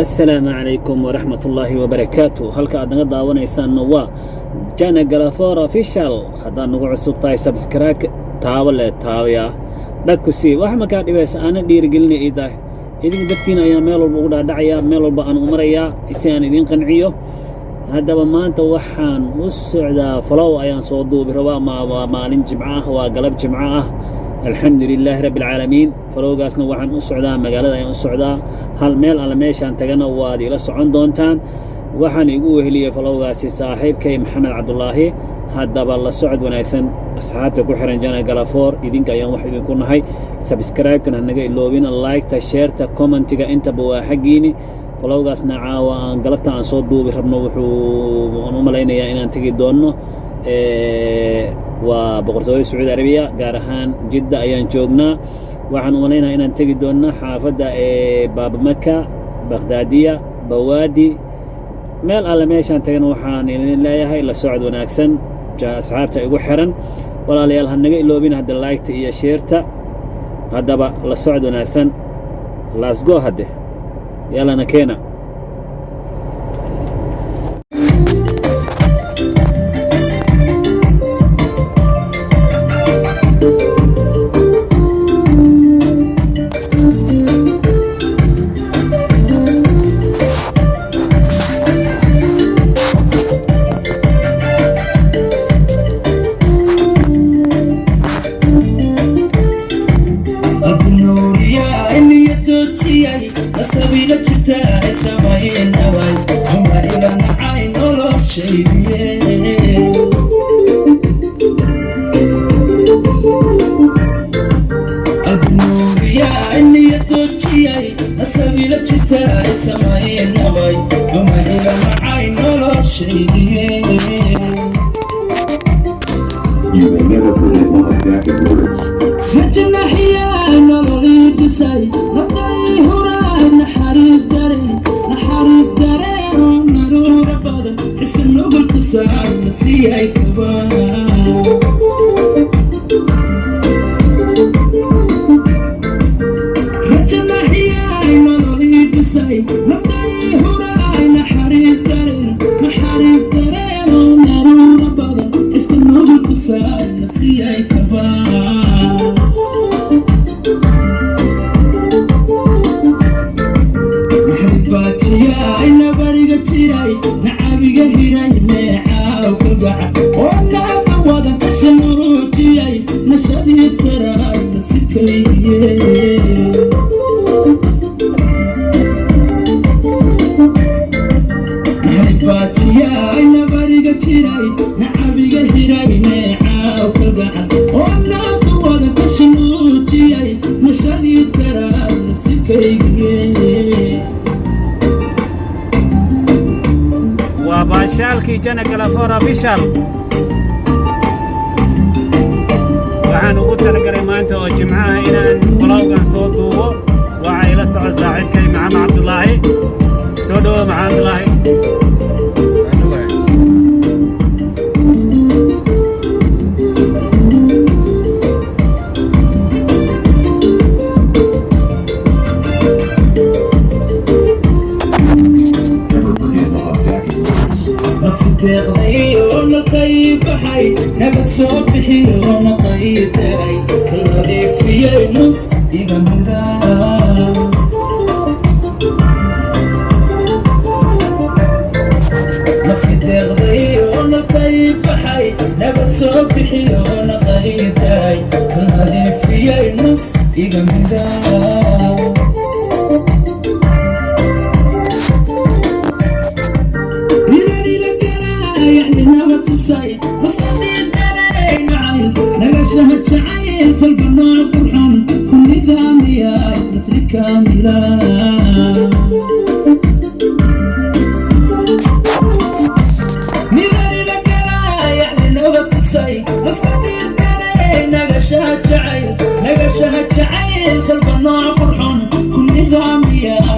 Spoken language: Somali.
Assalaamu calaykum waraxmat ullaahi wabarakaatu. Halka aad naga daawanaysaanna waa Jana Galafor Official. Haddaad nagu cusub tahay, subscribe taabo le taabaya, dhag ku sii. Wax markaa dhibaysa aana dhiirigelina ii tahay. Idinka dartiina ayaa meel walba ugu dhaadhacayaa, meel walba aan u marayaa si aan idiin qanciyo. Haddaba maanta waxaan u socdaa vlog ayaan soo duubi rabaa. Waa maalin Jimco ah, waa galab Jimco ah. Alxamdu lilaahi rabbi alcaalamiin. Vlog-gaasna waxaan u socdaa magaalada ayaan u socdaa. Hal meel alle meeshaan tagana waad ila socon doontaan. Waxaan igu weheliyey vlog-gaasi saaxiibkay Maxamed Cabdulaahi. Haddaba la socod wanaagsan, asxaabta ku xiran Jana Galafoor. Idinka ayaan wax idinku nahay. Subscribe-kan hanaga iloobina, like-ta, share-ta, comment-iga, intaba waa xaggiini. Vlog-gaasna caawa aan galabta aan soo duubi rabno, wuxuu aan u malaynayaa inaan tegi doonno waa Boqortooyada Sacuudi Arabiya, gaar ahaan Jidda ayaan joognaa. Waxaan u malaynayaa inaan tegi doonno xaafadda ee Baabamaka, Bakhdaadiya, Bawaadi. Meel alle meeshaan tagana waxaan idin leeyahay la socod wanaagsan, asxaabta igu xiran. Walaalayaal, ha naga iloobin hadda like-ta iyo share-ta. Haddaba la socod wanaagsan. Let's go hadde, yalana keena. Abnuuriyay asabila jirta samaynaway umarila nacay noloshaydiye. Abnuuriyay niyadojiyay asabila jirta samaynaway umarila nacay noloshaydiye. You may never forget Mohammed words. Najnaxiyaa nololii dhisay, naftay huraay, naxariis dareen, naxariis dareen oo naruura badan iska nugul tusaay nasiiyay kabaa. Rajanaxiyaay nololii dhisay, naftay huraay, naxariis dareen, naxariis dareen oo naruura badan iska nugul tusaay nasiiyay kabaa. Maxribaatiyay nabariga jiray, nacabiga hiray, neecaaw kalgaca oo naafa wadan kasha muruujiyay, nashadii taraay nasibkaygiye. Maxribaatiyay nabariga jiray, nacabiga hiray, neecaaw kalgaca oo naafa wadan kasha muruujiyay, nashadii taraay nasibkaygiye. Waa baashaalkii Jana Galafor Official. Waxaan ugu talagalay maanta oo Jimcaha inaan vlog-gan soo duubo. Waxaa ila socod saaxiibkay Maxamed Cabdulaahi. Soo dhowo, Maxamed Cabdulaahi. Never forget Mohammed words. Nafideeqday oo naqay baxay, nabad soo bixiyo, naqay daray, ka nadiifiyey nus iga mida. Nafideeqday oo naqay baxay, nabad soo bixiyo, naqay daray, ka nadiifiyey nus iga mida. Nagashaha jacayl kolba nooc qurxan ku nidaamiyay nasri kaamila. Midaniga galaayaxdinaba tusay maskadiirkanay, nagashaha jacayl, nagashaha jacayl kolba nooc qurxon ku nidaamiyay.